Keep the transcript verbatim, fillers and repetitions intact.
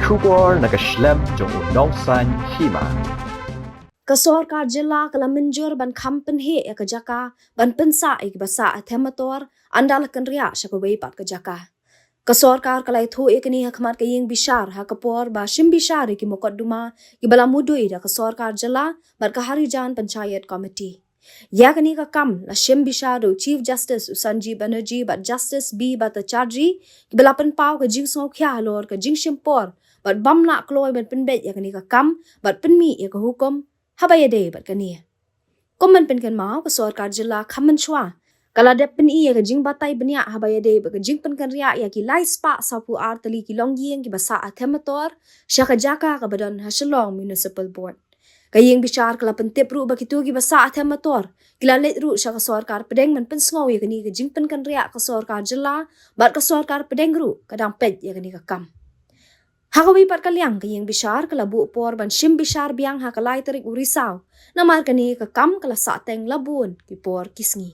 Khubor na ka shlem jong u nongsan hima. Ka sorkar jylla ka la mynjur ban kham pynheh ïa ka jaka ban pynsah ïa kiba sah ha them motor ynda la kynriah sha kawei pat ka jaka. Ka sorkar ka la ïathuh ïa kane ha khmat ka ïing bishar ha ka por ba shim bishar ïa ki mukotduma kiba la mudui da ka sorkar jylla bad ka Harijan Panchayat Committee. Ïa kane ka kam la shim bishar da u Chief Justice u Sanjeev Banerjee bad Justice B Bhattacharjee, kiba la pynpaw ka jingsngewkhia halor ka jingshim por bad bym lah kloi ban pynbeit ïa kane ka kam bad pynmih ïa ka hukum haba ïadei bad kane. Kum ban pynkynmaw, ka sorkar jylla kham mynshuwa ka la dep pyni ïa ka jingbatai bniah haba ïadei bad ka jingpynkynriah ïa ki lai spah sawphew ar tylli ki longïing kiba sah ha them motor sha ka jaka kaba don ha Shillong Municipal Board. Ka ïing bishar ka la pyntip ruh ba kito kiba sah ha them motor ki la leit ruh sha ka sorkar pdeng ban pynsngew ïa kane ka jingpynkynriah ka sorkar jylla bad ka sorkar pdeng ruh ka dang peit ïa kane ka kam. Ha kawei pat ka liang, ka ïing bishar ka la buh por ban shim bishar biang ha ka lai tarik u Risaw, namar kane ka kam ka la sahteng la bun ki por ki sngi.